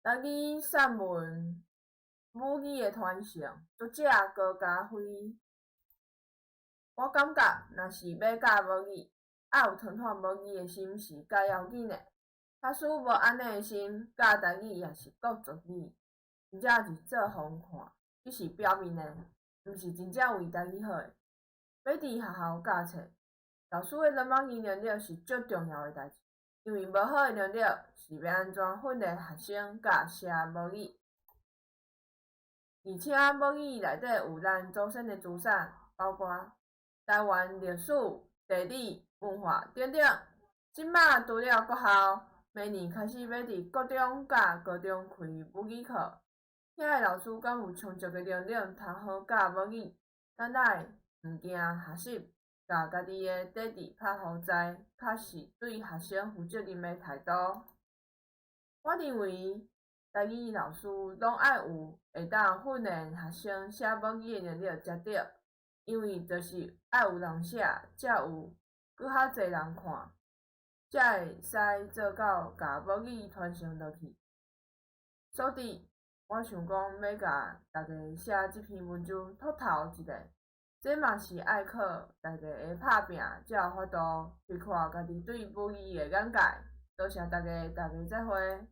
台語散文母語的傳承，作者高嘉輝。我感覺，若是欲教母語，愛有傳統母語的心是較要緊的。假使無按呢的心，教台語抑是國族語，真正是做予人看，只是表面的，毋是真正為台語好的。欲佇學校教冊，老師的論母語能力是足重要的代誌，因為無好的能力，是欲按怎訓練學生教寫母語？而且母語內底有咱祖先的資產，包括台灣歷史、地理、文化等等。這馬除了國校，明年開始欲佇國中佮高中開母語課，遐的老師敢有充足的能力通好教母語？咱愛毋驚學習，共家己的底底拍予知，較是對學生負責任的態度。我認為，台語老師攏愛有會當訓練學生寫母語的能力才對，因為就是愛有人寫，才有閣較濟人看，才會使做到共母語傳承落去。所以，我想講欲共大家寫這篇文章吐頭一下，這嘛是愛靠大家的拍拚，才有法度開闊家己對母語的眼界。多謝大家，大家再會。